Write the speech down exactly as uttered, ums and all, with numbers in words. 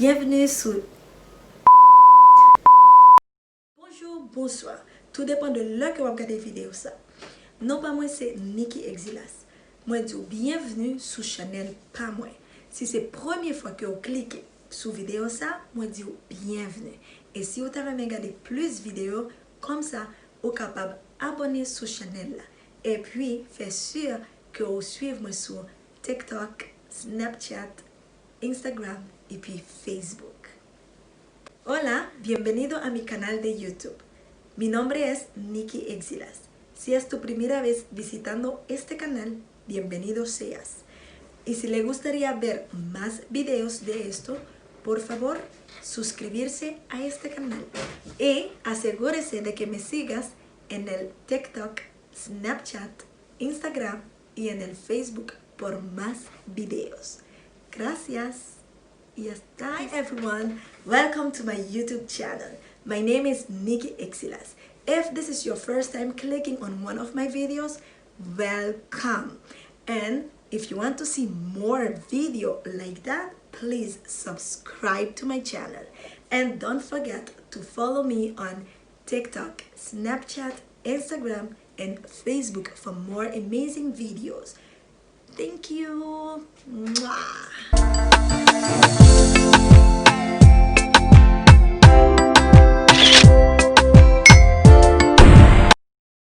Byenvni sou Bonjou, bonswa. Tou depann de lè ke w ap gade videyo sa. Non pa mwen se Nicky Exilas. Mwen di w byenvni sou chanèl pa mwen. Si se premye fwa ke w klike sou videyo sa, mwen di w byenvni. E si w ta renmen gade plis videyo kòmsa, ou kapab abòne sou chanèl la. Epi, fè si ke w swiv mwen sou TikTok, Snapchat, Instagram epi Facebook. Hola, bienvenido a mi canal de YouTube. Mi nombre es Nicky Exilas. Si es tu primera vez visitando este canal, bienvenido seas. Y si le gustaría ver más videos de esto, por favor, suscribirse a este canal. Y asegúrese de que me sigas en el TikTok, Snapchat, Instagram y en el Facebook por más videos. Gracias. Y hasta. Hi everyone, welcome to my YouTube channel. My name is Nicky Exilas. If this is your first time clicking on one of my videos, welcome. And if you want to see more video like that, please subscribe to my channel. And don't forget to follow me on TikTok, Snapchat, Instagram, and Facebook for more amazing videos. Thank you. Mwah.